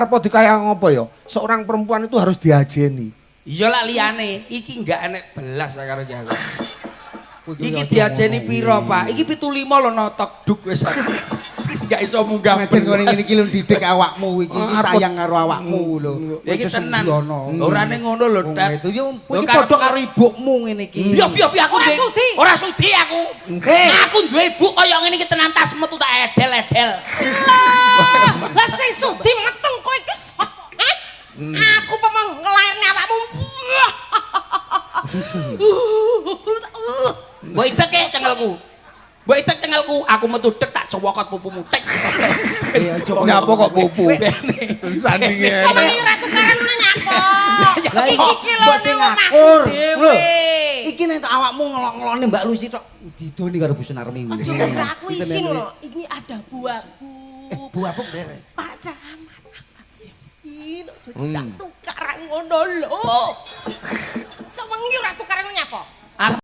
Arep dikaya ngopo ya? Seorang perempuan itu harus diajeni. Iya lah, liyane, iki enggak enek belas karo iki aku. Iki diajeni piro, Pak? Iki 75 lho notok duk wis. Wis gak iso munggah. Ngajen ngene ngene iki lho, didik awakmu iki, iki Arep- sayang karo awakmu lho. Ya iki tenan. Ora ning ngono lho, Tat. Itu yo Lho, iki padha karo ibumu ngene iki. Piye piye piye aku Ora sudi. Ora sudi aku. Aku duwe ibu kaya ngene iki tenan, tas metu tak edel-edel. Lah, sing sudi meteng kowe iki sapa? Hah? Aku pemong nglairne awakmu. Mbok itek e cengelku. Mbok itek cengelku, aku metu dek tak cowokot pupumu tek. Iya, aja Nyapa kok pupu? Sandinge. Sama iki ora tukaran ngono nyapa? Lah Iki iki lho mbok sing nang omahku akur. dhewe. Lho. Iki nek awakmu ngelok-ngelokne Mbak Lucy tok didoni karo Bu Sunarmi kuwi. Aja ora, aku isin lho. Iki ada buahku. Bu apa ndere? Pak Camat, aku isin aja tak tukaran ngono lho.